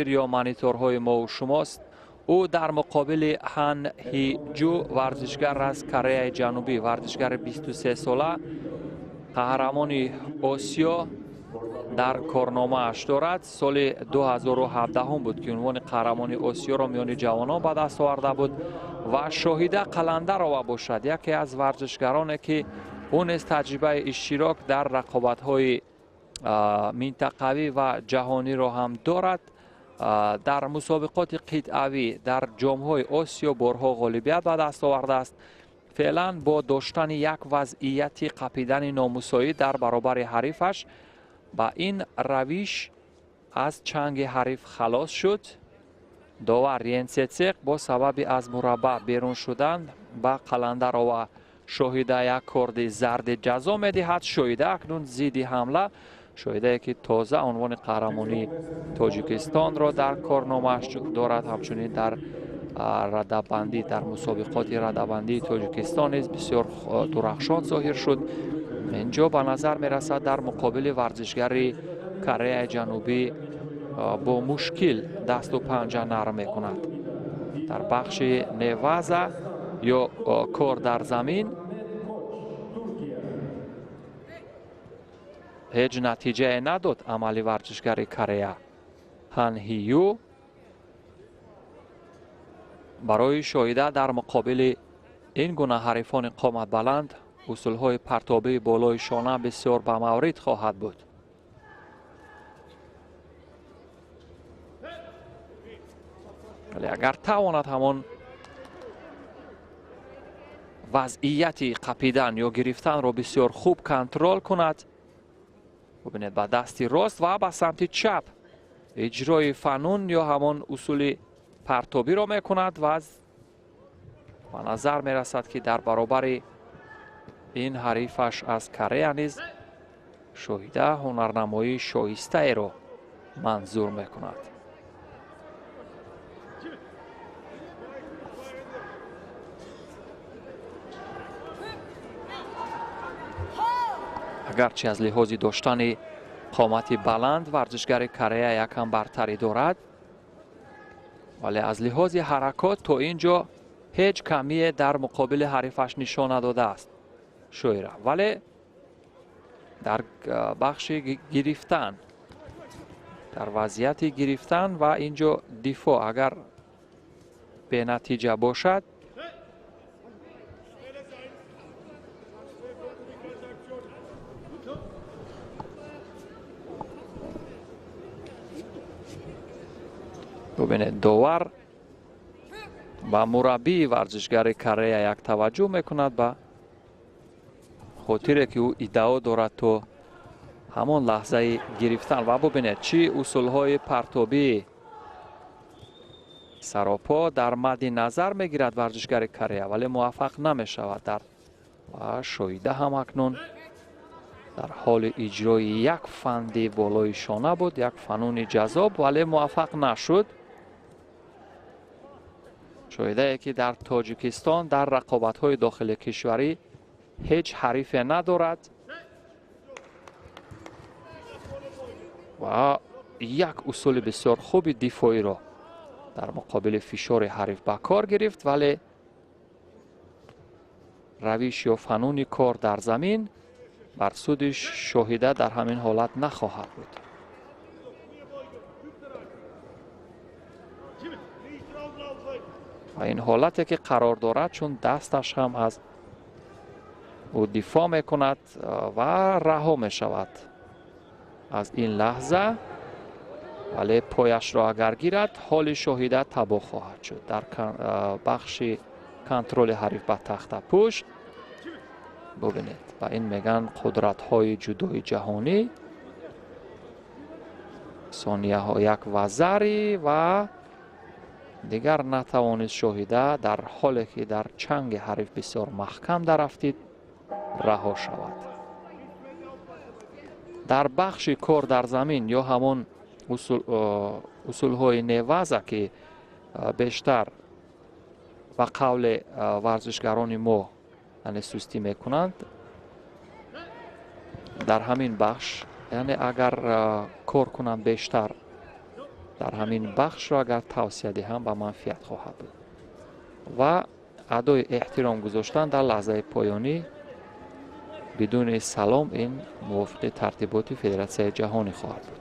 Ё мониторҳои мо шумост. Ӯ дар муқобили Ҳан Ҳи Ҷу, варзишгар аз Кореяи Ҷанубӣ, варзишгари 23 сола, қаҳрамони Осиё дар корномааш дорад. Соли 2017 буд, ки унвони қаҳрамони Осиёро миёни ҷавонон ба даст оварда буд. Ва Шоҳида Қаландарова бошад, яке аз варзишгароне, ки ӯ низ таҷрибаи иштирок дар рақобатҳои минтақавӣ ва ҷаҳониро ҳам дорад. Дар мусобиқоти қитъавӣ дар ҷомҳои Осиё борҳо ғолибият ба даст овардааст. Феълан бо доштани як вазъияти қапидани номусоид дар баробари ҳарифаш ба ин равиш аз чанги ҳариф халос шуд. Довар Йенсетсеқ бо сабаби аз мураббаъ берун шудан ба Қаландарова Шоҳида як корди зарди ҷазо медиҳад. Шоҳида акнун зидди ҳамла, Шоҳидае ки тоза унвони қаҳрамонии Тоҷикистонро дар корномааш дорад, ҳамчунин дар радабандӣ, дар мусобиқоти радабандии Тоҷикистон низ бисёр дурахшон зоҳир шуд. Инҷо ба назар мерасад дар муқобили варзишгари Кореяи Ҷанубӣ бо мушкил дасту панҷа нарм мекунад. Дар бахши неваза ё кор дар замин ҳеҷ натиҷае надод амали варзишгари Корея Ҳан Ҳи Ю. Барои Шоҳида дар муқобили ин гуна ҳарифони қоматбаланд усулҳои партобии болои шона бисёр ба маврид хоҳад буд. Вале агар тавонад ҳамон вазъияти қапидан ё гирифтанро бисёр хуб контрол кунад, бубинед, ба дасти рост ва ба самти чап иҷрои фанун ё ҳамон усули партобиро мекунад ва ба назар мерасад, ки дар баробари ин ҳарифаш аз Корея низ Шоҳида ҳунарнамоии шоистаеро манзур мекунад. Агарчи аз лиҳози доштани қомати баланд варзишгари Корея якам бартарӣ дорад, вале аз лиҳози ҳаракот то ин ҷо ҳеҷ камие дар муқобили ҳарифаш нишон надодааст Шоира. Вале дар бахши гирифтан, дар вазъияти гирифтан ва ин ҷо дифоъ агар бенатиҷа бошад, бубинед, довар ба мураббии варзишгари Корея як таваҷҷӯҳ мекунад, ба хотире ки ӯ иддао дорад то ҳамон лаҳзаи гирифтан. Ва бубинед, чӣ усулҳои партобии саропо дар мадди назар мегирад варзишгари Корея, вале муваффақ намешавад. Дар ва Шоҳида ҳам акнун дар ҳоли иҷрои як фанди болои шона буд, як фануни ҷазоб, вале муваффақ нашуд. Шоҳидае ки дар Тоҷикистон дар рақобатҳои дохили кишварӣ ҳеҷ ҳарифе надорад ва як усули бисёр хуби дифоиро дар муқобили фишори ҳариф ба кор гирифт, вале равиш ё фануни кор дар замин бар суди Шоҳида дар ҳамин ҳолат нахоҳад буд. Ва ин ҳолате ки қарор дорад, чун дасташ ҳам аз ӯ дифоъ мекунад ва раҳо мешавад аз ин лаҳза, вале пояшро агар гирад, ҳоли Шоҳида табоҳ хоҳад шуд. Дар бахши контроли ҳариф ба тахтапушт бубинед, ба ин мегӯянд қудратҳои ҷудои ҷаҳонӣ. Сонияҳо як вазари ва дигар натавонист Шоҳида дар ҳоле ки дар чанги ҳариф бисёр маҳкам дарафтид раҳо шавад. Дар бахши кор дар замин ё ҳамон усулҳои неваза, ки бештар ба қавли варзишгарони мо яъне сустӣ мекунанд, дар ҳамин бахш яъне агар кор кунанд бештар Дар ҳамин бахшро агар тавсия диҳам, ба манфиат хоҳад буд ва адои эҳтиром гузоштан дар лаҳзаи поёнӣ бидуни салом, ин мувофиқи тартиботи Федератсияи ҷаҳонӣ хоҳад буд.